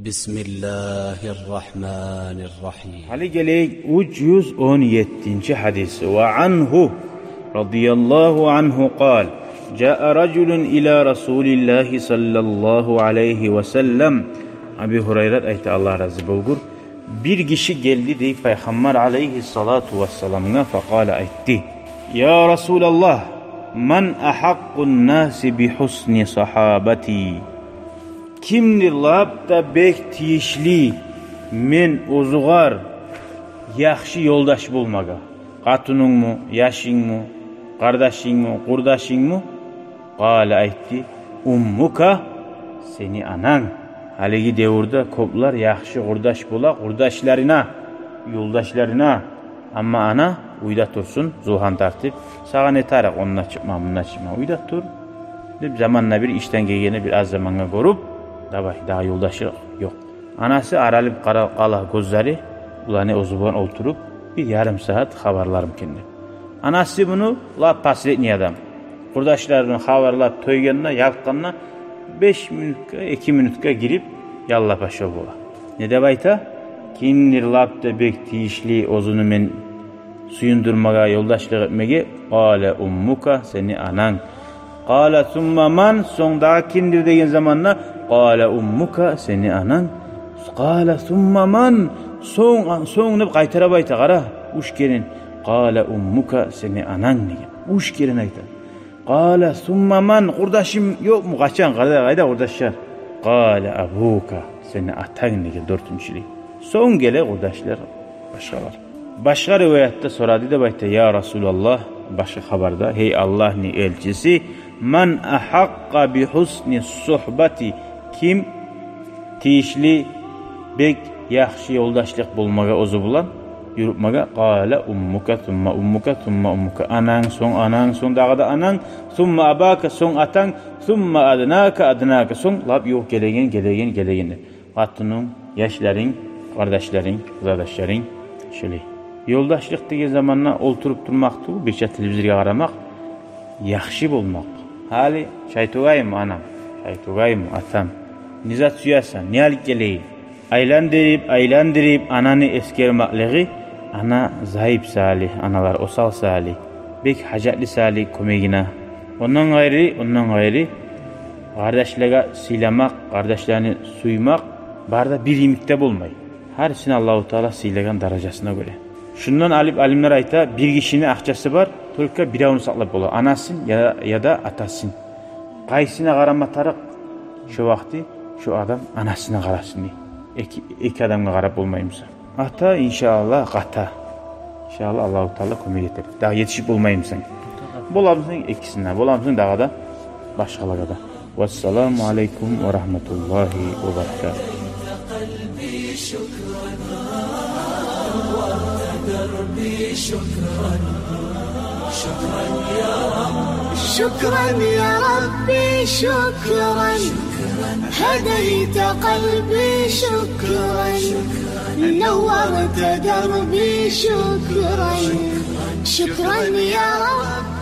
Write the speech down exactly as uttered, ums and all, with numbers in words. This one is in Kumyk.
بسم الله الرحمن الرحيم. Гьали гелейик уьч юз он еттинчи гьадис. وعنه رضي الله عنه قال: جاء رجل إلى رسول الله صلى الله عليه وسلم. Аби Гьурайрат айта, Аллагь рази болгъур: бир гиши гелди дей Пайхаммар алайгьиссалату вассаламгъа, فقال, айтды: يا رسول الله، من أحق الناس بحسن صحابتي؟ Кимдир лап да бек тийишли мен оьзюгер яхшы ёлдаш болмагъа? Къатынынгму, яшынгму, къардашынгму, къурдашынгму? قال, айтды: أمك, сени ананг. Гьалиги девюрде кёплер яхшы къурдаш бола къурдашларына, ёлдашларына. Амма ана уьйде турсун, зулгьан тартып, сагъа не тарыкъ, онда чыкъма, мунда чыкъма, уьйде тур деп, заманда бир ишден гелгенде бир аз замангъа гёрюп, давай, дагъы ёлдашлыкъ ёкъ. Анасы аралып къара-, къала гёзлери, уланы оьзю булан олтуруп, бир ярым сагьат хабарлармикен деп. Анасы муну лап последний адам. Къурдашларына хабарлап тойгъанда, ялкъгъанда, беш минутгъа, эки минутгъа гирип, яллап ашав бола. Не деп айта? Кимдир лап да бек тийишли оьзюню мен сююндюрмеге, ёлдашлыкъ этмеге? قال أمك, сени ананг. قال ثم من, сонг дагъы кимдир деген заманда, قال أمك, сени ананг. قال ثم من, сонг, сонг деп къайтарып айта, къара, уьч керен. قال أمك, сени ананг деген. Уьч керен айта. قال ثم من, къурдашым ёкъму, къачан, къайда, къайда къурдашлар? قال أبوك, сени атанг деген дёртюнчюлей. Сонг геле къурдашлар, башгъалар. Башгъа риваятда сорады деп айта, يا رسول الله, башгъа хабарда: гьей Аллагьны элчиси, من أحق بحسن الصحبة, ким тийишли бек яхшы ёлдашлыкъ болмагъа оьзю булан юрютмеге? قال أمك ثم أمك ثم أمك, ананг, сонг ананг, сонг дагъы да ананг, ثم أباك, сонг атанг, ثم أدناك أدناك, сонг лап ювукъ гелеген, гелеген, гелеген деп. Къатынынг, яшларынг, къардашларынг, къызардашларынг, шолай. Ёлдашлыкъ деген заманда олтуруп турмакъ тюгюл, бирче телевизоргъа къарамакъ, яхшы болмакъ. Гьали чай тёгейми, анам, чай тёгейми, атам, не зат сюесен, не алып гелейим? Айландырып, айландырып ананы эсгермеклиги, ана зайып саялы, аналар осал саялы, бек гьажатлы саялы кёмегине. Ондан къайры, ондан къайры, къардашлагъа сыйламакъ, къардашланы сюймек бары да бир йимик де болмай. Гьарисин Аллагьу Таала сыйлагъан даражасына гёре. Шундан алып алимлер айта, бир гишини акъчасы бар, только биревню сакълап бола: анасын я, яда атасын. Къайсына къарама тарыкъ? Шо вакъти шо адам анасына къарасын дей. Эки, эки адамгъа къарап болмаймыса. Ата, иншааллагь, къата. Иншааллагь, Аллагьу Таала кёмек этер. Дагъы етишип болмаймысан. Боламысан экисине, боламысан дагъы да башгъалагъа да. والسلام عليكم ورحمة الله وبركاته. شكرا يا ربي، شكرا، هديت قلبي، شكرا، نورت دربي، شكرا، شكرا يا رب.